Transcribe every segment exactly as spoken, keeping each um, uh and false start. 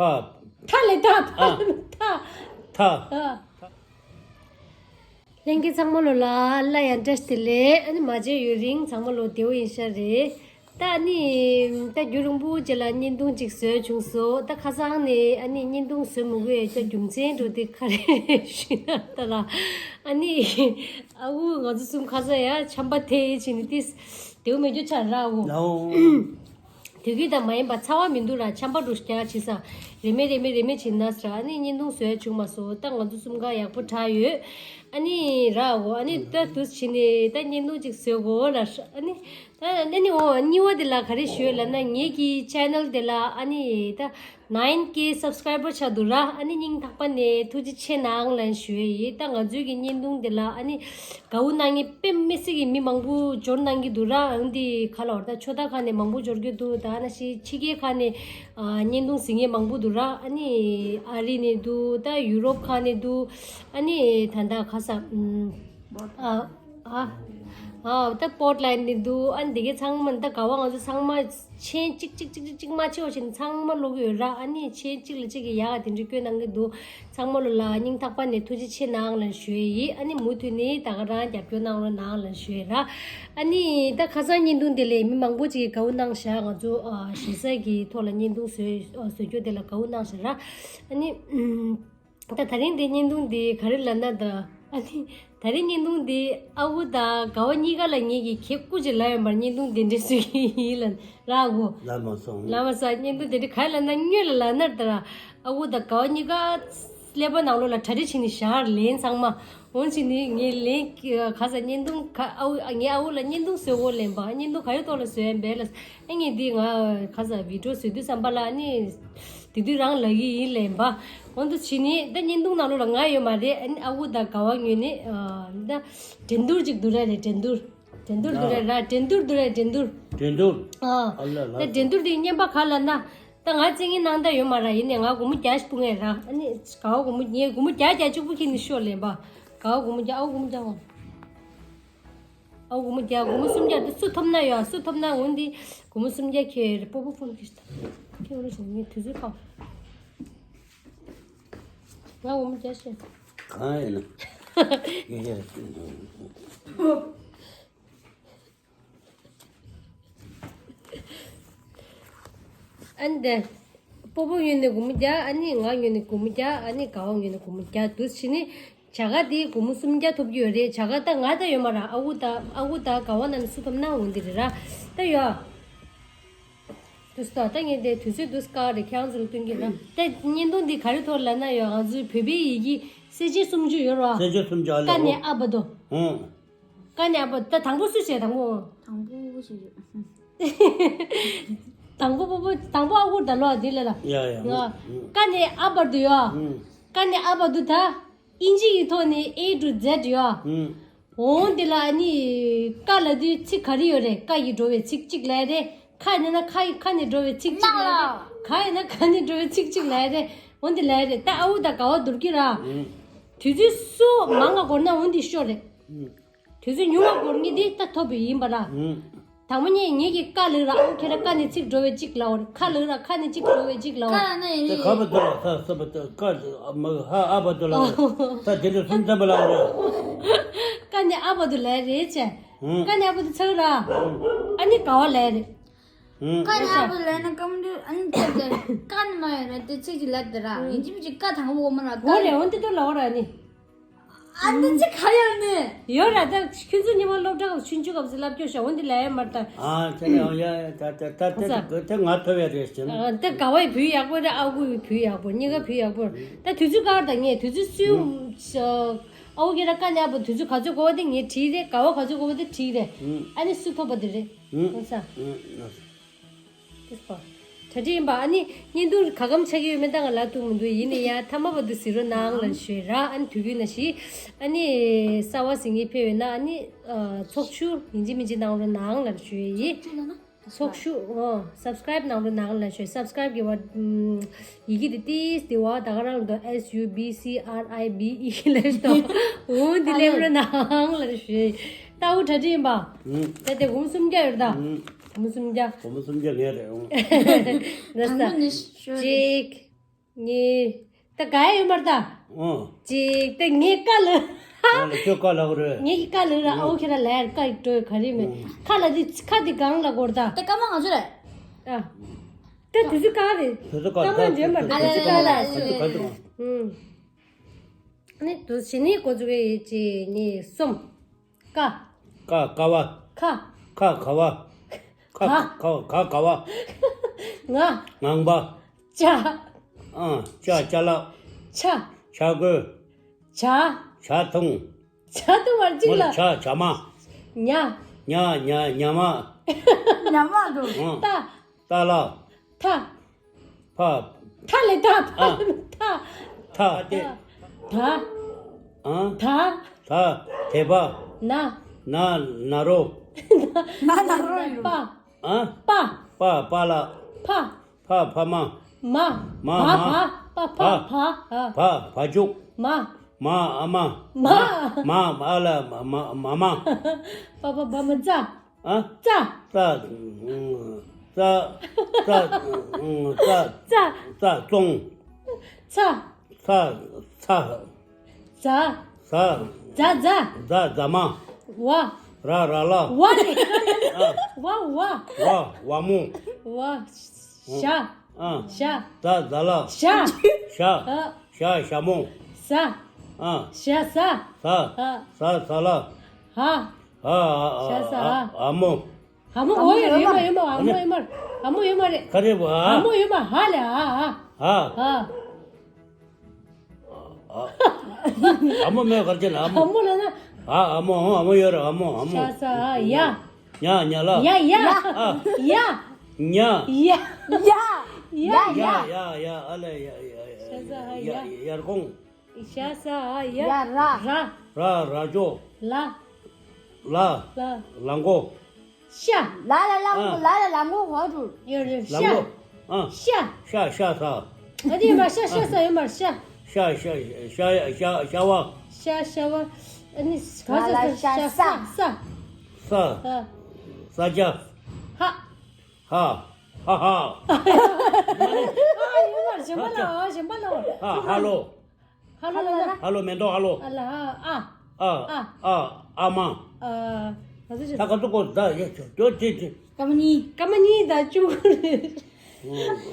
ཐ། ཐ་ལེ་ཐ། ཨ། ཐ། ཐ། ཨ། ལྷན་རྒྱས་ཚང་མ་ལོ་ལ་སླར་ཡང་བཀྲ་ཤིས་བདེ་ལེགས། ཨ་ནི་མ་མཇལ་ཡུན་རིང་། ཚང་མ་ལོ་བདེ་པོ་ཡིན་ཤག་རེད། ད་ཨ་ནི་ད་རྒྱུན་རིང་པོ་རྗེས་ལ་བརྙན་ཐུང་ཅིག་བཟོས་བྱུང་སོང་། ད་ཁ་སང་ནས་ཨ་ནི་བརྙན་ཐུང་བཟོས་མི་དགོས་ཡ་རྒྱུ་མཚན་འདྲ་བོ་དེ་ག་རེ་ཞུས་ན་ད་ལ། ཨ་ནི་ཨ་ཁུ་ང་ཚོ་གསུམ་ཁ་སང་ཡ་ཆམ་པ་དེ་བྱས་ནས་ཏིས་བདེ་པོ་མེད་རྒྱུ་ཆགས་ར་འོ། ལའོ། དུས་རྒྱུན་དང་མ་ཡིན་པ་ཚ་བ་མི་འདུག་ར། ཆམ་པ་འདྲ་བོ་རྒྱག་བྱེད་ས། རེ་མེད་རེ་མེད་རེ་མེད་བྱེད་ན་ཟེར། ཨ་ནི་བརྙན་ཐུང་བཟོ་ཡ་བྱུང་མ་སོང་། ད་ང་ཚོ་གསུམ་ཀ་ཡག་པོ་དྲག་ཡོད། ཨ་ནི་ར་འོ། ཨ་ནི་ད་དུས་ཕྱིན་ནས་ད་བརྙན་ཐུང་ཅིག་བཟོ་དགོས་ལ། ཨ་ནི་ད་ཨ་ནི་འོ་གཉིས་པ་དེ་ལ་ག་རེ་ཞུ་ཡོད་ལབ་ན། ངེད་ཀྱི་ཆེ་ནལ་དེ་ལ་ཨ་ནི་ད་nine K subscriber ཆགས་འདུག་ར། ཨ་ནི་སྙིང་ཐག་པ་ནས་ཐུགས་རྗེ་ཆེ་གནང་ལབ་ཞུ་ཡི་ཡིན། ད་ང་ཚོའི་གི་བརྙན་ཐུང་དེ་ལ་ཨ་ནི་དགའ་པོ་གནང་མཁན་དཔེ་མི་སྲིད་ཀྱི་མི་མང་པོ་འབྱོར་གནང་གི་འདུག་ར། ཨང་འདི་ག་ལ་བར་ད་ཕྱོགས་མཐའ་ཁག་ནས་མང་པོ་འབྱོར་གྱི་འདུག་ད་ཨ་ནི་ཕྱི་རྒྱལ་ཁག་ནས་ཨ་བརྙན་ཐུང་གཟིགས་མཁན་མང་པོ་འདུག་ར། ཨ་ནི་ཨ་རི་ནས་འདུག་ད་ཡུ་རོབ་ཁག་ནས་འདུག་ཨ་ནི་ད་ད་ག་ས་ཨ། ཨ། ཨ། ད་པོར་ཊ་ལེན་ཌ་ནས་འདུག་ཨ་ནི་འདི་གའི་ཚང་མ་ད་ག་བ་ང་ཚོ་ཚང་མ་མཆན་གཅིག་གཅིག་གཅིག་གཅིག་གཅིག་མ་ཆེ་བ་ཞིག་ཚང་མ་ཀློག་གི་ཡོད་ར། ཨ་ནི་མཆན་གཅིག་ལ་གཅིག་གི་ཡག་ག་དེ་འདྲ་བཀོད་གནང་གི་འདུག་ཚང་མ་ལོ་ལ་སྙིང་ཐག་པ་ནས་ཐུགས་རྗེ་ཆེ་གནང་ལ་ཞུ་ཡི་ཡིན། ཨ་ནི་མུ་མཐུད་ནས་ད་ག་རང་རྒྱབ་སྐྱོར་གནང་རོགས་གནང་ལ་ཞུ་ཡི་ར། ཨ་ནི་ད་ཁ་སང་བརྙན་ཐུང་དེ་ལས་མི་མང་པོ་ཅིག་གིས་དགའ་པོ་གནང་ཤག་ང་ཚོ་ཨ་ཞེ་ས་གི་ཐོག་ལ་བརྙན་ཐུང་བཟོས་བཟོ་རྒྱུ་དེ་ལ་དགའ་པོ་གནང་ཤག་ར། ཨ་ནི། ད་དེ་རིང་འདི་བརྙན་ཐུང་འདི་ག་རེ་ལབ་ན་ད། ཨ་ནི་དེ་རིང་བརྙན་ཐུང་འདི་ཨ་ཁུ་དང་དགའ་བ་གཉིས་ཀ་ལ་ངེད་ཀྱིས་ཁྱེད་སྐུ་མཁྱེན་ལབ་ཡོད་པར་བརྙན་ཐུང་འདི་འདྲ་བཟོ་གི་ཡིན་ལབ་ར་གོ། ལབ་མ་སོང་། ལབ་མ་སོང་། བརྙན་ཐུང་འདི་འདྲ་ག་རེ་ལབ་ན་སྔོན་ལ་ལབ་ན་ད་ར་ཨ་ཁུ་དང་དགའ་བ་གཉིས་ཀ་ཀླད་པ་ནང་ལོགས་ལ་གྲ་སྒྲིག་བྱས་ནས་བཞག་ལན་ཚང་མ། འོན་ཅི་ནི་ངས་ལན་ག་ས་བརྙན་ཐུང་ག་ཨ་ཁུ་ངའི་ཨ་ཁུ་ལ་བརྙན་ཐུང་བཟོ་དགོས་ལན་པ། བརྙན་ཐུང་ག་རེ་ཐོག་ལ་བཟོ་ཡ་འབད་ལ། ཨ་ངས་འདི་ང་ག་ས་བི་ཌི་ཡོ་བཟོ་དུས་བསམ་པ་ལ་ཨ་ནི། དེ་དུས་རང་ལབ་ཀྱི་ཡིན་ལབ་པ། འོ་འདུག་བྱས་ནས་ད་བརྙན་ཐུང་ནང་ལོགས་ལ་ང་ཡོད་མ་རེད། ཨ་ནི་ཨ་ཁུ་དང་དགའ་བ་ངོས་ནས་ཨ་ད་འགྲན་བསྡུར་ཅིག་འདུག་ར་རེད། འགྲན་བསྡུར། འགྲན་བསྡུར་འདུག་ར་ར། འགྲན་བསྡུར་འདུག་ར་འགྲན་བསྡུར། འགྲན་བསྡུར། ཨ། ཨ་ལ་ལ། ད་འགྲན་བསྡུར་དེ་རྔན་པ་ག་ལབ་ན། ད་ང་རྩེད་མཁན་སྣང་དག་ཡོད་མ་ར། ཡིན་ནའི་ང་སྒོར་མོ་བརྒྱ་ཞིག་ཕུལ་ངེས་ར། ཨ་ནི་དགའ་བ་སྒོར་མོ་ངས་སྒོར་མོ་བརྒྱ་བརྒྱ་གཅིག་པུ་ཁྱེར་ནས་ཤོག་ལབ་པ། དགའ་བ་སྒོར་མོ་བརྒྱ། ཨ་ཁུ་སྒོར་མོ་བརྒྱ་འོང་། ཨ་ཁུ་སྒོར་མོ་བརྒྱ། སྒོར་མོ་སུམ་བརྒྱ་དེ་སུ་ཐོབ་ན་ཡོད། སུ་ཐོབ་ན་འོ་འདི་སྒོར་མོ་སུམ་བརྒྱ་ཁྱེར་རེད། སྤོ་བོ་ཕོན་གྱི་ཁྱེར་རེད་ཞིག་ངས་དུས་ཚོད་ཁག་ང་སྒོར་མོ་བརྒྱ་བཤད། གང་ཡིན་ན། ཨ་ནི་དེ། སྤོ་བོ་ངོས་ནས་སྒོར་མོ་བརྒྱ། ཨ་ནི་ང་ངོས་ནས་སྒོར་མོ་བརྒྱ། ཨ་ནི་དགའ་བ་ངོས་ནས་སྒོར་མོ་བརྒྱ། འདུག་བྱས་ནས་བྱ་དགའ་དེ་སྒོར་མོ་སུམ་བརྒྱ་ཐོབ་ཀྱི་ཡོད་རེད། བྱ་དགའ་ད་ང་ད་ཡོད་མ་ར། ཨ་ཁུ་ད་ཨ་ཁུ་ད་དགའ་བ་རྣམས་སུ་ཐོབ་ན་འོ་འདི་རེད་ར། ད་ཡོད། འདུག་སེ་ད་ངས་དེ་དུས་ཚོད་འདུག་སེ་བཀག་རེད། ཁྱེད་རང་ཚོ་ལ་སྟོན་གྱི་ར། ད་བརྙན་ཐུང་འདི་ག་རེ་ཐོག་ལབ་ན་ཡོད། ང་ཚོའི་བོད་པའི་ཡི་གེ་གསལ་བྱེད་སུམ་ཅུ་ཡོད་ར། གསལ་བྱེད་སུམ་ཅུ་ཨ་ལ་ཀ་ནས་ཨ་བར་དུ། ཧུང་། ཀ་ནས་ཨ་བར། ད་དང་པོ་སུས་བྱས། དང་པོ། དང་པོ་ཞིག་རེད། དང་པོ་པོ་པོ་དང་པོ་ཨ་ཁུ་ད་ལོ་འདི་ལ་ལ། ཡ་ཡ། ང་། ཀ་ནས་ཨ་བར་དུ་ཡོད། ཀ་ནས་ཨ་བར་དུ་ད། ཨིན་ཇི་ཡི་ཐོག་ནས་A to Z ཡོད། འོང་དེ་ལ་ཨ་ནི་ཀ་ལབ་དུས་ཚིག་ག་རེ་ཡོད་རེད། ཀ་ཡིས་འགྲོ་བའི་ཚིག་གཅིག་ལབ་རེད། ཁ་ཡིན་ན་ཁ་ཡི་ཁ་ནས་འགྲོ་བའི་ཚིག་གཅིག་ལབ་རེད། ག་ཡིན་ན་ག་ནས་འགྲོ་བའི་ཚིག་གཅིག་ལབ་རེད། འོང་དེ་ལབ་རེད། ད་ཨ་ཁུ་ད་དགའ་བ་བསྡུར་གྱི་ར། དུས་ཚོད་སུ་མང་ང་འགོར་ན་འོང་དེ་ཤོར་རེད། དུས་ཚོད་ཉུང་བ་འགོར་ངེས་དེ་ད་ཐོབ་པ་ཡིན་པ་ར། དང་པོ་ངས་ངེད་ཀྱི་ཀ་ལབ་ར། ཨ་ཁུ་ཁྱེད་ར་ཀ་ནས་ཚིག་འགྲོ་བའི་གཅིག་ལབ་འོ། ཁ་ལབ་ར་ཁ་ནས་གཅིག་འགྲོ་བའི་གཅིག་ལབ་འོ། ཀ་ན་ཡིན། ད་ག་བ་དུ་ལ་ས་ས་བ་དུ་ཀ་ཨ་མ་ཧ་ཨ་བ་དུ་ལ་ས་དེ་འདྲ་གསུམ་ཙམ་པ་ལ་ར། ཀ་ནས་ཨ་བ་དུ་ལབ་རེད་ཅེ། ཀ་ནས་ཨ་བ་དུ་ཚག་ར། ཨ་ནི་ག་བ་ལབ་རེད། ཀ་ནས་ཨ་བ་དུ་ལབ་ན་ཀ་མ་དུ་ཨ་ནི་ཚག་དེ་ཀ་ནས་མ་ཡོད་ར། དེ་ཚིག་ཅིག་ལབ་དེ་ར། ཡིན་གཅིག་མིན་གཅིག་ཀ་དང་པོ་འོ་མ་ལ་ཀ་རེད། འོ་འདི་ལྟར་ལབ་འོ་ར་ནི། ཨ་འདི་ཅི་ག་ཡོད་ནི། ཡོད་ར། ད་ཁྱོད་ཚོ་ཉི་མ་སློབ་གྲྭ་ཆུང་ཆུང་སྐབས་སུ་ལབ་སྐྱོ་ཤ་འོ་འདི་ལ་ཡ་མར་ད། ཨ་ཁྱེད་ཡང་ཡ་ད་ད་ད་ད་ད་ང་ཐོབ་ཡ་རེད་ཟེར་ན། ད་དགའ་བའི་བུ་ཡག་པོ་རེད། ཨ་ཁུའི་བུ་ཡག་པོ། གཉིས་ཀ་བུ་ཡག་པོ་རེད། ད་དུས་ཚོད་བཀག་ད་ངས་དུས་ཚོད་སུས་ཨ་ཁུ་གེ་ར་ཀ་ནས་ཨ་བ་དུས་ཚོད་ག་ཚོད་དགོས་པ་དེ་ངས་བྲིས་རེད། དགའ་བ་ག་ཚོད་དགོས་པ་དེ་བྲིས་རེད། ཨ་ནི་སུ་ཐོབ་པ་དེ་རེད། ཨ་ས། གྲ་སྒྲིག་ཡིན་པ། ཨ་ནི་བརྙན་ཐུང་ག་གམ་ཆགས་ཀྱི་ཡོད་མེད་ད་ང་ལབ་ཐུབ་མི་འདུག་ཡིན་ནའི་ཡ་མཐའ་མ་བར་དུ་གཟིགས་རོགས་གནང་ལབ་ཞུས་ར། ཨ་ནི་དུས་རྒྱུན་ན་ཞིག་ཨ་ནི་གསར་བ་གཟིགས་མཁན་ཕེབས་ཡོད་ན་ཨ་ནི་ཚོགས་ཞུགས་ཡིན་གཅིག་མིན་གཅིག་གནང་རོགས་གནང་ལབ་ཞུས་ཡིན། ཚོགས་ཞུགས་ཨོ་སབ་སི་ཀ་རའིབ་གནང་རོགས་གནང་ལབ་ཞུས། སབ་སི་ཀ་རའིབ་གི་བ་ཡི་གེ་དེ་ཏིས་དེ་བ་ད་ག་རང་ལ་འདུག S U B C R I B E ལབ་ཞུ་དང་འོ་འདི་ལེབ་རོགས་གནང་ལབ་ཞུས། ད་འོ་གྲ་སྒྲིག་ཡིན་པ། ད་དེ་སྒོར་མོ་སུམ་བརྒྱ་ཡོད་ད། སྒོར་མོ་སུམ་བརྒྱ། སྒོར་མོ་སུམ་བརྒྱ་ངའི་རེད་འོང་། ད་ས་གཅིག་གཉིས། ད་ག་ཡ་ཡོད་མར་ད། ཨོ། གཅིག་ད་ངའི་ཀ་ལ། ཨོ་ལ་ཁྱོད་ཀ་ལ་གོ་རེད། ངའི་ཀ་ལ་ར་ཨོ་ཁྱེད་ར་ལ་ཡར་ཀ་ཡི་སྤྲོད་ག་རེ་མེད། ཨོ། ཁ་ལ་དེ་ཁ་དེ་གང་ལ་གོ་ར་ད། ད་ཀ་མ་ང་ཚོ་རེད། ཨ། ད་དུས་ཚོད་ག་རེད། དུས་ཚོད་ག་ཀ་མ་འཇོན་མར་ད་དུས་ཚོད་ག་ལ་ཨ་ལ་ཨ་ལ་ཨ་ལ། ཨུམ། ནི་དུ་ཞི་ནི་གོ་ཚུགས་ཡི་གཅིག་གཉིས་གསུམ། ཀ། ཀ་ཀ་བ། ཁ། ཁ་ཁ་བ། ཁ་ག་ཁ་ཁ་ཁ་བ། ང་། ངང་པ། ཅ། ཨ་ཅ་ཅ་ལག་ཆ། ཆ་གོས། ཇ། ཇ་འཐུང་། ཇ་འཐུང་བར་གཅིག་ལ། ཇ་ཇ་མ། ཉ། ཉ་ཉ་ཉ་མ། ཉ་མ་འདུག་ཨ། ཏ། ཏ་ལ། ཐ། ཕ། ཐ་ལེ་ཐ་ཕ། ཨ། ཐ། ཐ་ཏེ། ད། ཨ། ད། ད་དེ་པ། ན། ན་ན་རོ། ན་ན་རོ་ཡོད། པ། ཨ། པ། པ་པ་ལ། ཕ། ཕ་ཕ་མ། མ། མ་བ་མ། བ་པ་ཕ་བ། ཕ། བ་བ་ཕྱུགས། མ། མ་ཨ་མ། མ། མ་ཨ་ལ་མ་མ་མ། པ་པ་བ་མ་ཙ། ཨ། ཙ། ཙ། ཙ། ཙ། ཙ། ཙ། ཙ་བཙོང་། ཚ། ཚ། ཚ། ཛ། ཛ། ཛ་ཛ། ཛ་ཛ་མ། ཝ། ར་ར་ལ། ཝ་ནི། ཨ། ཝ་ཝ། ཝ་ཝ་མོ། ཝ། ཞ། ཨ། ཞ། ཛ་ཛ་ལ། ཞ། ཞ། ཨ། ཞ་ཞ་མོ། ཟ། ཨ། ཞ་ཟ། ཟ། ཨ། ཟ་ཟ་ལ། ཧ། ཧ། ཨ་ཨ་ཞ་ཟ་ཨ། ཧ། ཨ་མོ། ཧ་མོ་འོ་ཡོད་ཡོད་མ་ཡོད་མ། ཨ་མོ་ཡོད་མ། ཨ་མོ་ཡོད་མ་རེད། ག་རེ་བ། ཨ་མོ་ཡོད་མ། ཧ་ལས་ཨ་ཨ། ཧ། ཨ། ཨ་མོ་མེད་གར་ཅན་ཨ་མོ། ཨ་མོ་ལ་ན། ཨ་ཨ་མོ་ཨ་མོ་ཡོད་རེད་ཨ་མོ་ཨ་མོ། ཤ་ས་ཨ་ཡ། ཉ་ཉ་ལ། ཡ་ཡ། ཨ། ཡ། ཉ། ཡ། ཡ། ཡ། ཡ་ཡ་ཨ་ལ་ཡ་ཡ། ཤ་ས་ཨ་ཡ། ཡ་ཡར་གོང་། ཤ་ས་ཨ་ཡ། ཡ་ར། ར། ར་ར་ཅོ། ལ། ལ། ལ། ལ་མགོ། ཤ། ལ་ལ་ལ་མགོ། ཨ། ལ་ལ་ལ་མགོ་ཧོ་ཏུ། ཡོད་རེད། ལ་ཤ། མགོ། ཨ། ཤ། ཤ་ཤ་ས། ཨ་དེ་ཡོད་མ། ཤ་ཤ་ས་ཡོད་མ། ཤ། ཤ་ཤ་ཤ་ཡ་ཤ་ཤ་བ། ཤ་ཤ་བ། ཨ་ནི་ག་ས་ལ་ལ་ས་ཤ་ཤ་ས། ས། ས། ཨ། ས་ཇ། ཧ། ཧ། ཧ་ཧ། ཨ་ཡོད་མ། གཞན་པ་ལ། གཞན་པ་ལ། ཧ་ཧ་ལོ། ཧ་ལོ་ལ་ན། ཧ་ལོ་མེ་ཏོག་ཧ་ལོ། ཨ་ལ་ཨ། ཨ། ཨ། ཨ། ཨ་མ། ཨ། ང་ཚོ་ད་ག་ཚོད་གོ་ད་ཡ་ཅོ་ཅོ་ཅི་ཅི། སྐར་མ་གཉིས། སྐར་མ་གཉིས་དང་བཅུ་དགུ་རེད།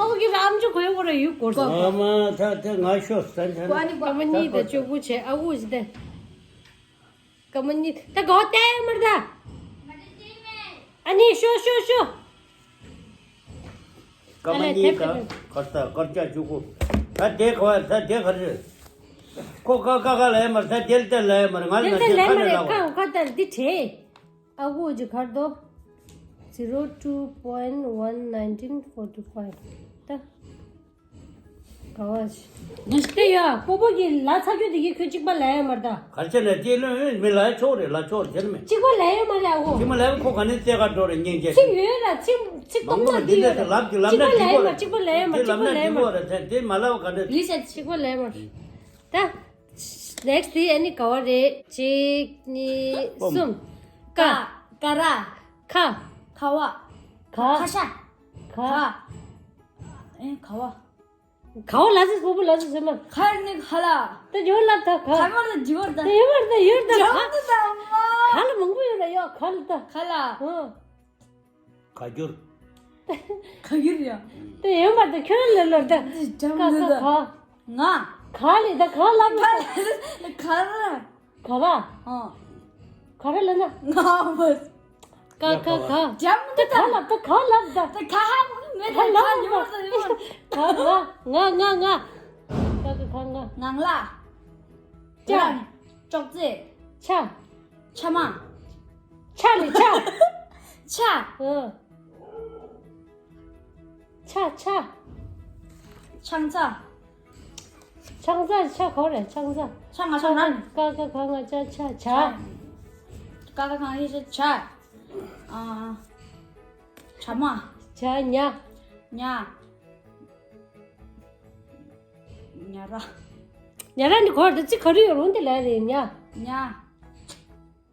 ཨོ་གི་ར་ཨམ་ཅོ་གོ་ཡོད་གོ་ར་ཡུ་གོ་སོང་། ཨ་མ་ད་ད་ང་ཤོ་ས་ད་ན། སྐར་མ་གཉིས་དང་བཅུ་དགུ་བྱས་ཨ་འུ་ཞི་ད། སྐར་མ་གཉིས་ད་གོ་བལྟས་མར་ད། ཨ་ནི་ཤོ་ཤོ་ཤོ། སྐར་མ་གཉིས་དང་སྐར་རྩ་སྐར་ཆ་བཅུ་དགུ། ད་དེ་ག་བ་ད་དེ་ག་རེ། ཁོ་ཀ་ཀ་ཀ་ལ་ཡ་མར་ད་དེ་ལ་ད་ལ་ཡ་མར་ང་ལ་དེ་ན་ལྟ་ལས་ཁ་མ་ནས་ལ་རེད་བ། ཁ་ཁ་ལྟར་འདི་བྲེས། ཨ་ཁུ་ཅི་གར་དོ། zero two point one nineteen forty five ད། ག་བ་ཞིག་ངས་བལྟས་ཡ། སྤོ་སྤོ་གི་ལ་ཚ་རྒྱུ་དེ་གི་ཁོས་གཅིག་པ་ལ་ཡ་མར་ད། གར་ཆེ་ན་དེ་ལོན་མི་ལ་ཡ་ཆོག་རེད་ལ་ཆོག་རེད་མེད། གཅིག་པ་ལ་ཡ་མར་ཡ་འོ། གཅིག་མ་ལ་ཡ་ཁོ་ག་ནས་རྩེ་ག་འགྲོ་རེད་སྙིང་རྗེ། ཚིག་ཡོད་ལ་ཚིག་ཚིག་མང་སྟོང་པོ་མ་འདི་འདི་ཡོད་ལ། ལབ་ཀྱི་ལབ་གཅིག་ན་པ་ལ་ཡ་མར་གཅིག་པ་ལ་ཡ་མར་གཅིག་པ་ལ་ཡ་མར། གཅིག་པ་ལ་ཡ་མར། དེ་མ་ལབ་ག་འདྲ། ལི་ཤ་གཅིག་པ་ལ་ཡ་མར། ད། next དེ་ཨ་ནི་ག་བ་རེད། གཅིག་གཉིས་གསུམ། ཀ། ཀ་ར། ཁ། ཁ་བ། ག། ཁ་ཤ། ག། ཨེ་ག་བ། ག་བ་ལ་ཟེར་སྤོ་བོ་ལ་ཟེར་ཟེར་མ། ཁ་ནི་ཁ་ལ། ད་ཡོད་ལ་ད་ག། ཁ་མ་ལ་ཇི་བར་ད། ད་ཡོད་མར་ད་ཡོད་ད་ག། ཇི་བར་ད་ད་མ། ག་ལ་མང་པོ་ཡོད་ལ་ཡོད་ག་ལ་ད། ག་ལ། ཧོ། ག་གྱུར། ག་གྱུར་ཡ། དེ་ཡོད་མ་དེ་ཁྱོད་ལ་ལོ་དེ། ཀ་ཀ་ག། ང་། ག་ལས་ད་ག་ལབ་ལ། ག་ར། ག་ར། ཨ། ག་ར་ལ་ན། ང་མ། ཀ་ཀ་ག། ཇམ་དེ་ག་ལབ་དེ་ག་ལབ་ད། དེ་ག་ཧ་མེད་དེ་ག་ལབ་ཡོད་དེ་ཡོད། ག་ང་ང་ང་ང་། ཀ་ཀ་ག་ང་། ངང་ལ། ཅ། ཅོག་ཙེ། ཆ། ཆ་མ། ཆ་ལི་ཆ། ཆ། ཨ། ཆ་ཆ། ཆང་ཚ། ཆང་ཚ་ཆ་གོ་རེད་ཆང་ཚ། ཆ་ང་ཆ་ང་། ཀ་ཀ་ག་ང་ཅ་ཆ་ཆ། ཀ་ཀ་ག་ང་ཅ་ཆ། ཨ། ཆ་མ། ཆ་ཉ། ཉ། ཉ་ར། ཉ་ར་ནི་གོ་ར་ད་ཅི་ག་རེ་ཡོད་རུང་དེ་ལ་རེད་ཉ། ཉ།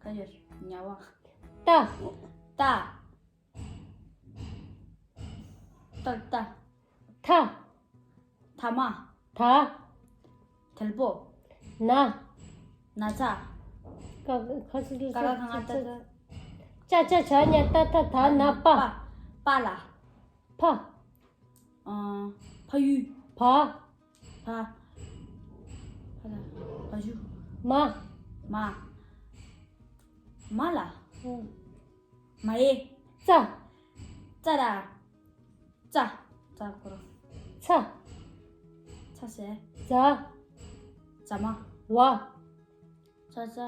ག་ཡོད་ཉ་བ། ཏ། ཏ། ཏ་ཏ། ཐ། ཐ་མ། ད། དལ་པོ། ན། ན་ཚ། ཀ་ཁ་ཚ་ཀ་ཁ་ག་ང་ཏ་ཏ། ཅ་ཅ་ཇ་ཉ་ཏ་ཏ་ད་ན་པ། པ་ལ། ཕ། ཨ། ཕ་ཡུལ། བ། བ། བ་ལ། བ་ཡུ། མ། མ། མ་ལ། ཨུ། མ་ཡེ། ཙ། ཙ་ར། ཙ། ཙ་ཁོ་ར། ཚ། ཚ་སེ། ཛ། ཛ་མ། ཝ། ཙ་ཙ།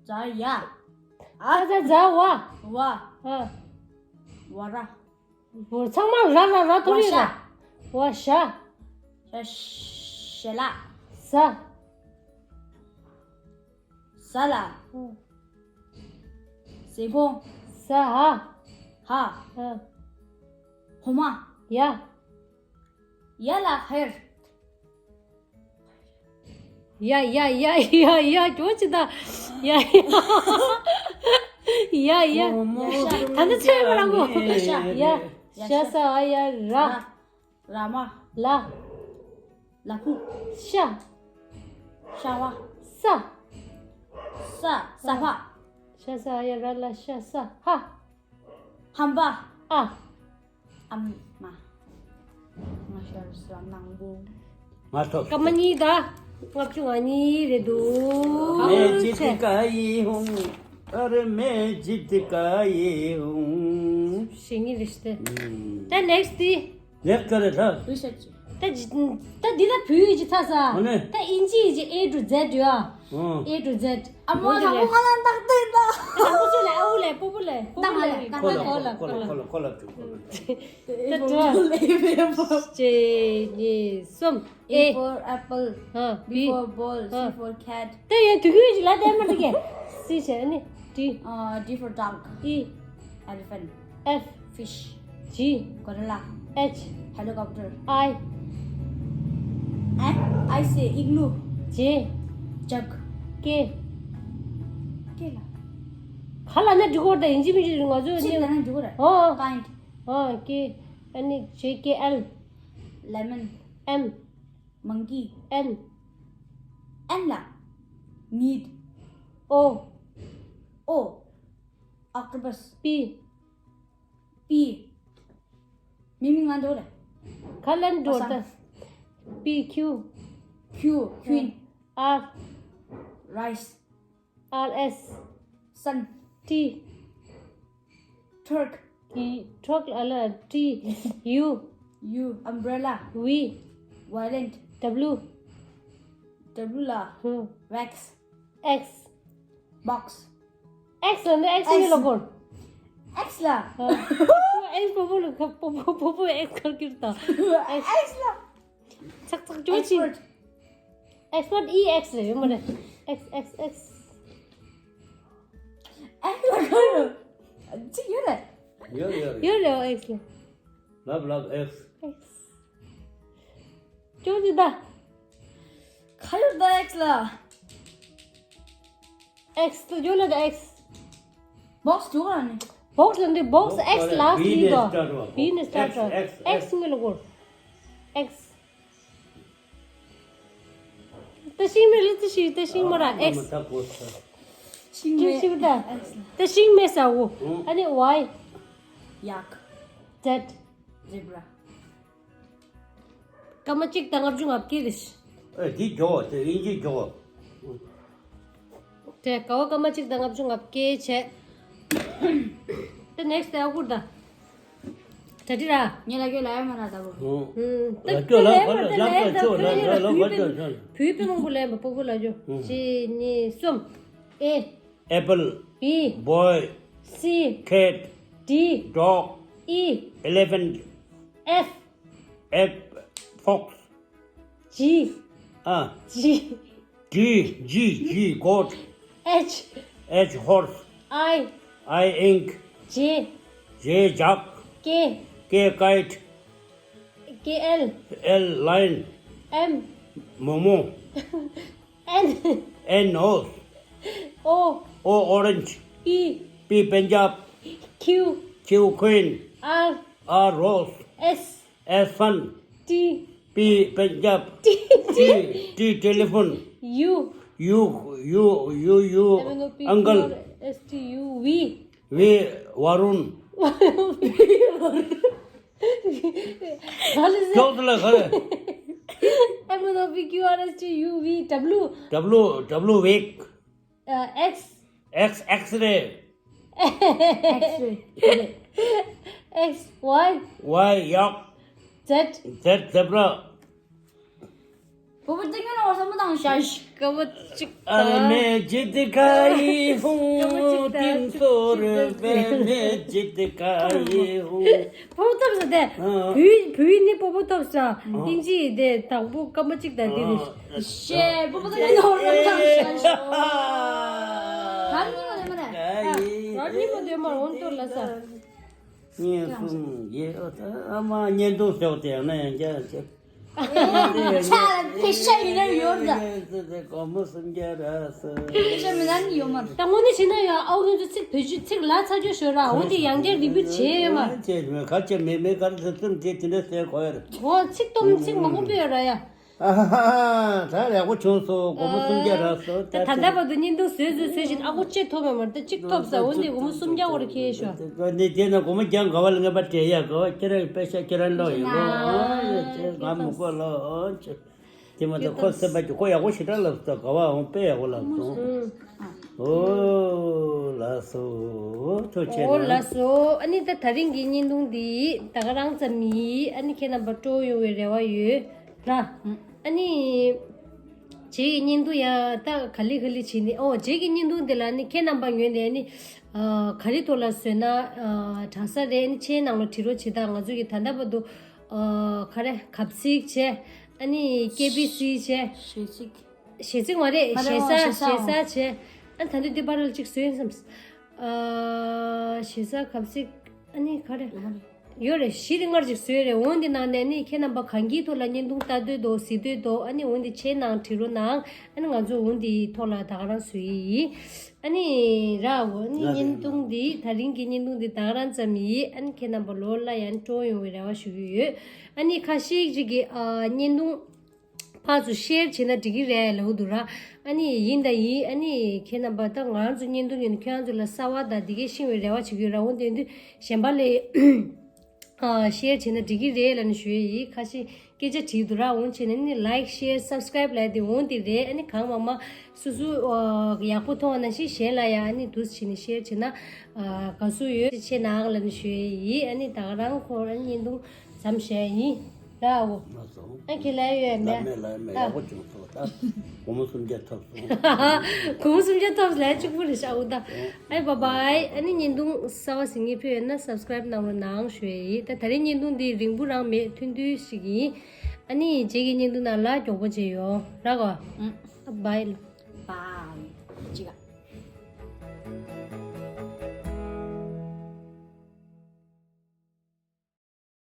ཛ་ཡ། ཨ་ཙ་ཛ་ཝ། ཝ། ཨ། ཝ་ར། ཝ་ཚང་མ་ར་ར་ར་ཐོ་རི་ར། ཝ་ཤ། ཝ་ཤ། ཤ་ཤ་ལ། ཟ། ཟ་ལ། ཟེ་གོང་། ཟ་ཧ། ཧ། ཧ། ཧོ་མ། ཡ། ཡ་ལ་ཧེར། ཡ་ཡ་ཡ་ཡ་ཡ་ཅོ་ཅི་ད། ཡ་ཡ་ཡ་ཡ། ད་ནི་ཚེ་མ་རང་གོ། ཡ། ཤ་ས་ཨ་ཡ་ར། ར་མ། ལ། ལ་ཕུག་ཤ། ཤ་བ། ས། ས། ས་ཕ། ཤ་ས་ཡ་ར་ལ་ཤ་ས་ཧ། ཧམ་པ། ཨ། ཨམ་མ། ང་ཤར་ས་ནང་པོ། ང་ཐོབ། སྐར་མ་གཉིས་དང་ལྔ་བཅུ་ང་གཉིས་རེད་འདུག་མེ་ཇི་ཏི་ཀ་ཡི་ཧུང་། ཨ་རེ་མེ་ཇི་ཏི་ཀ་ཡི་ཧུང་། ཤེས་ངེས་རེད་ཤི་ཏེ། ད་next དེ། ལེགས་ཀ་རེད་ད། ད་ཇི་ད་འདི་ད་བོད་ཡིག་ཅི་ཐ་ས། ཨ་ནི། ད་ཨིན་ཇི་ཡིག་ཅི་A to Z ཡོད་ཨ། ཨ། A to Z། ཨ་མོ་ད་ཁོ་ཁ་ལ་ཏག་ཏག་ད། ཨ་ཁོ་ཚོ་ལ་ཨ་འུ་ལ་པོ་པོ་ལ་པོ་པོ་ལ་ད་ང་ལ་ད་ང་ལ་ཁོ་ལ་ཁོ་ལ་ཁོ་ལ་ཁོ་ལ་ཁོ་ལ་ཁོ་ལ་ཁོ་ལ་ཁོ་ལ་ད་ད་གཅིག་གཉིས་གསུམ། A A for apple, ཧ། B B for ball, ཧ། C for cat. དེ་ཡང་དུས་རྒྱུན་གྱི་ལ་དེ་མ་འགྲིག་གས། C བྱས་ནི་D། ཨ། D for dog. E elephant. F fish. G gorilla. H helicopter. I I say igloo. J jug. K K ལ། ག་ལ་ན་འགྲིག་གོ་ད་ཡིན་གཅིག་མིན་གཅིག་ང་ཚོ་གཅིག་ལ་ན་འགྲིག་གོ་ར། ཨོ། Kind. ཨོ་K ཨ་ནི་J K L. Lemon. M monkey. N N ལ། Need. O O octopus. P P མི་མི་ང་འགྲོ་རེད། ཁ་ལན་འགྲོ་ད། P Q Q queen. R rice. R S sun. T Turk. T Turk ཨ་ལ། T U U umbrella. V violent. W W ལ། ཧུ། Wax. X box. X ལ་འདི་X ནི་ལོ་གོར། X ལ། X པོ་པོ་ལ་པོ་པོ་པོ་པོ་X ཁར་ཀིར་ད། X ལ། ཚག་ཚག་ཅོ་ཅི། Expert. Expert E X རེད་ཡོད་མ་རེད། X X X X ལ་ག་རེ། ཅི་ཡོད་རེད། ཡོད་ཡོད་རེད། ཡོད་རེད་X ལ། ལབ་ལབ་X། X ཅོ་ཅི་ད། ག་ཡོད་ད་X ལ། X ད་ཡོད་ལ་ད་X། Box ཅོ་ག་ནི། Box ལ་འདི་box X last ཡིན་ད། B ནས་start བ། X ངི་ལ་གོར། X ད་ཤིང་མེ་ལི་ཙི་ཤི་ད་ཤིང་མ་ར་X། ཤིང་མེ་ཤིང་ད། ད་ཤིང་མེ་ས་འོ། ཨ་ནི་Y ཡག Z zebra. སྐར་མ་གཅིག་དང་ལྔ་བཅུ་ང་བརྒྱད་རེད། ཨེ་འདི་འཇོག་དེ་ཨིན་ཇི་འཇོག་དེ་ག་བ་སྐར་མ་གཅིག་དང་ལྔ་བཅུ་ང་བརྒྱད་བྱས། དེ་next དེ་ཨ་ཁུར་ད། ད་དྲི་ར། ངས་ལ་སྐྱོ་ལ་ཡ་མ་ན་ད་བུ། ད་ལ་སྐྱོ་ལ་ཁོ་ལ་ལ་ཁོ་ལ་ཁོ་ལ་ཁོ་ལ་ཁོ་ལ་བུ་ཕི་མང་པོ་ལ་ཡ་མ་པོ་པོ་ལ་སྐྱོ། གཅིག་གཉིས་གསུམ། A apple. B boy. C cat. D dog. E elephant. F F fox. G ཨ། G G G goat. H H horse. I I ink. J J jug. K K kite. K L L lion. M Momo. N N nose. O O orange. P P Punjab. Q Q queen. R R rose. S S sun. T P Punjab. T T, T, telephone. U. U, U, U, U, M N O P Q R S T U V. V, Varun. ག་ལ་ཟེར། ལོག་ཏུ་ལ་ག་རེ། M N O P Q R S T U V W. W, W, wake. Uh, X. X, X-ray. X-ray. X, Y. Y, yak. Z. Z, zebra. བོད་པ་སྟེང་ངན་བ་བསམ་བློ་བཏང་ཤག་སྐར་མ་གཅིག་དང་། ཨ་མེ་ཇི་ཏི་ཁ་ཡི་ཧུ། སྐར་མ་གཅིག་དང་ཏིན་སོ་རུ་བེ་མེ་ཇི་ཏི་ཁ་ཡི་ཧུ། སྤོ་བོ་ཐོབ་ས་དེ། ཨ། བོད་བོད་ནི་སྤོ་བོ་ཐོབ་ས། ཨ། ཨིན་ཇི་དེ་དང་པོ་སྐར་མ་གཅིག་དང་དེ་རེད། ཨ། ཤེ་སྤོ་བོ་ད་ཡོར་ལ་ཐང་ཤེ་ཤོ། གར་ཉི་མ་དེ་མ་རེད། གར་ཉི་མ་དེ་མ་འོན་ཏོར་ལ་ས། ངས་གསུང་ཡེ་ཨ་མ་བརྙན་ཐུང་ཟེར་བ་དེ་ཡང་ན་ཡང་བསྐྱར་བྱེད། ཆ་ལ་ཕེ་ཤ་ཡིན་ན་ཡོད་ད། སྒོར་མོ་སུམ་བརྒྱ་རག་སོང་། ཕེ་ཤ་མི་ན་ནི་ཡོད་མ་རེད། ད་དངོས་གནས་བྱས་ན་ཡང་ཨའུ་ཁྱོད་ཚོ་ཚིག་བེད་སྤྱོད་ཚིག་ལ་ཚ་ཆོས་ཤོད་ར་འོ་དེ་ཡང་བསྐྱར་རི་པིཊ་བྱས་ཡོད་མ་རེད། བྱས་མེད་ག་ཅེ་མེད་མེད་ག་རེ་ཟེར་སེམས་བྱས་དེ་འདྲ་ཟེར་གོ་ཡ་རེད། འོ་ཚིག་སྟོང་ཚིག་མང་པོ་སྤེལ་ཡོད་ར་ཡ། ཨ་ཧ་ཧ། ད་ཡག་པོ་བྱུང་སོང་། སྒོར་མོ་སུམ་བརྒྱ་རག་སོང་། ད་ད་ལྟ་བར་དུ་བརྙན་ཐུང་བཟོས་བཟོས་བཟོས་བཞིན་ཨ་ཁུ་གཅིག་ཐོབ་ཡོད་མ་རེད། ད་གཅིག་ཐོབ་ས་འོ་འདི་སྒོར་མོ་སུམ་བརྒྱ་འོར་ཁེལ་ཤོག་འདི་དེ་ན་སྒོར་མོ་བརྒྱ་ག་བ་ལ་ངེས་པ་སྤྲད་ཡ་ག་བ་ཁྱེད་རང་གི་པེ་ཤ་ཁྱེད་རང་ལོག་ཡོང་ལོ། ཨ་ཡ་ཁྱེད་ང་མི་དགོས་ལོ། དེ་མ་གཏོགས་ཁོ་སེམས་པ་ཀྱི་ཁོ་ཡག་པོ་ཞེ་དྲག་ལབ་སོང་། ག་བ་འོང་དཔེ་ཡག་པོ་ལབ་སོང་། ཨོ་ལགས་སོ། ཐུགས་རྗེ་ཆེ་གནང་། ཨོ་ལགས་སོ། ཨ་ནི་ད་ད་རིང་གི་བརྙན་ཐུང་འདི་ད་ག་རང་ཙམ་ཡིན། ཨ་ནི་ཁྱེད་རྣམ་པ་སྤྲོ་ཡོང་བའི་རེ་བ་ཡོད་ར། ཨ་ནི་རྗེས་ཀྱི་བརྙན་ཐུང་ཡང་ད་ག་ལེ་ག་ལེ་བྱས་ནས། ཨོ་རྗེས་ཀྱི་བརྙན་ཐུང་འདི་ལ་ཨ་ནི་ཁྱེད་རྣམ་པ་ངོས་ནས་ཨ་ནི་ག་རེ་ཐོག་ལ་བཟོས་ན་དྲག་ས་རེད། ཨ་ནི་ཆེའི་ནང་ལ་བྲིས་རོགས་བྱེད་དང་། ང་ཚོ་གི་ད་ལྟ་བར་དུ་ག་རེ་གབ་ཚིག་བྱས། ཨ་ནི་ཀེ་བི་སི་བྱས། གཞས་ཚིག་གཞས་ཚིག་མ་རེད། མ་རེད། ཞེ་ས་ཨོ་ཞེ་ས་ཞེ་ས་བྱས། ཨ་ད་འདི་འདི་པར་ལ་ཅིག་བཟོས་ཡིན་བསམ། ཨ་ཞེ་ས་གབ་ཚིག་ཨ་ནི་ག་རེ། ཡོད་མ་རེད། ཡོད་རེད། བཞི་རེ་ལྔ་རེ་ཅིག་བཟོས་རེད། འོ་འདི་ནང་ནས་ནི་ཁྱེད་རྣམ་པ་གང་གི་ཐོག་ལ་བརྙན་ཐུང་ལྟ་འདོད་འདུག་གཟིགས་འདོད་འདུག་ཨ་ནི་འོ་འདི་ཆེ་ནང་བྲིས་རོགས་གནང་། ཨ་ནི་ང་ཚོ་འོ་འདི་ཐོག་ལ་ད་ག་རང་བཟོ་ཡི་ཡིན། ཨ་ནི་ར་འོ་ཨ་ནི་ང་བརྙན་ཐུང་འདི་ད་རིང་གི་བརྙན་ཐུང་འདི་ད་ག་རང་ཙམ་ཡིན། ཨ་ནི་ཁྱེད་རྣམ་པ་ལོ་ལ་ཡང་སྤྲོ་ཡོང་བའི་རེ་བ་ཞུ་གི་ཡོད། ཨ་ནི་ཁ་ཤས་ཅིག་གིས་ཨ་བརྙན་ཐུང་ཕར་ཚུར་ཤེར་བྱས་ན་འགྲིག་གི་རེད་ལབ་འདུག་ར། ཨ་ནི་ཡིན་ད་ཡིན། ཨ་ནི་ཁྱེད་རྣམ་པ་ད་ང་རང་ཚོ་བརྙན་ཐུང་ཡིན་ན་ཁྱེད་རང་ཚོ་ལ་གསར་བ་དང་འདི་གའི་ཤེས་པའི་རེ་བ་བྱེད་ཀྱི་ཡོད་ར། འོ་དེ་དུས་གཞན་པ་ལ་ཨ་ཤེར་བྱས་ན་འགྲིག་གི་རེད་ལབ་ནས་ཞུ་ཡ་ཡིན། ཁ་ཤས་སྐད་ཆ་དྲིས་འདུག་ར། འོ་བྱས་ན་ནི་ལའིག་ཤེར་སབ་སི་ཀ་རའིབ་ལབ་དེ་འོ་དེ་རེད། ཨ་ནི་གང་མང་མང་སོ་སོ་ཨ་ཡག་པོ་མཐོང་བ་ནང་བཞིན་གཞན་ལ་ཡང་ཨ་ནི་འདུག་སེ་བྱས་ནས་ཤེར་བྱས་ན་ཨ་དགའ་བསུ་ཡོད། ཆེ་ནའང་ལབ་ནས་ཞུ་ཡ་ཡིན། ཨ་ནི་ད་ག་རང་ཁོ་རང་བརྙན་ཐུང་མཚམས་བཞག་ཡིན་ར། འོ། ལགས་སོ། ཨ་ཁྱེད་ལ་ཡོད་མེད། ལ་མེད་ལ་མེད། ཡག་པོ་བྱུང་སོང་། ད་སྒོར་མོ་སུམ་བརྒྱ་ཐོབ་སོང་། སྒོར་མོ་སུམ་བརྒྱ་ཐོབ་ལ་གཅིག་པུ་རེད་ཤག་འོ་ད། ཨ་བའི་བའི། ཨ་ནི་བརྙན་ཐུང་གསར་བ་གཟིགས་མཁན་ཕེབས་ཡོད་ན་སབ་སི་ཀ་རའིབ་གནང་རོགས་གནང་ཞུ་ཡ་ཡིན། ད་ད་རིང་བརྙན་ཐུང་འདི་རིང་པོ་རང་མེད། ཐུང་ཐུང་ཞིག་ཡིན། ཨ་ནི་རྗེས་ཀྱི་བརྙན་ཐུང་ནང་ལ་མགྱོགས་པོ་མཇལ་ཡོང་ར་གོ། ཨ་བའི། བའི།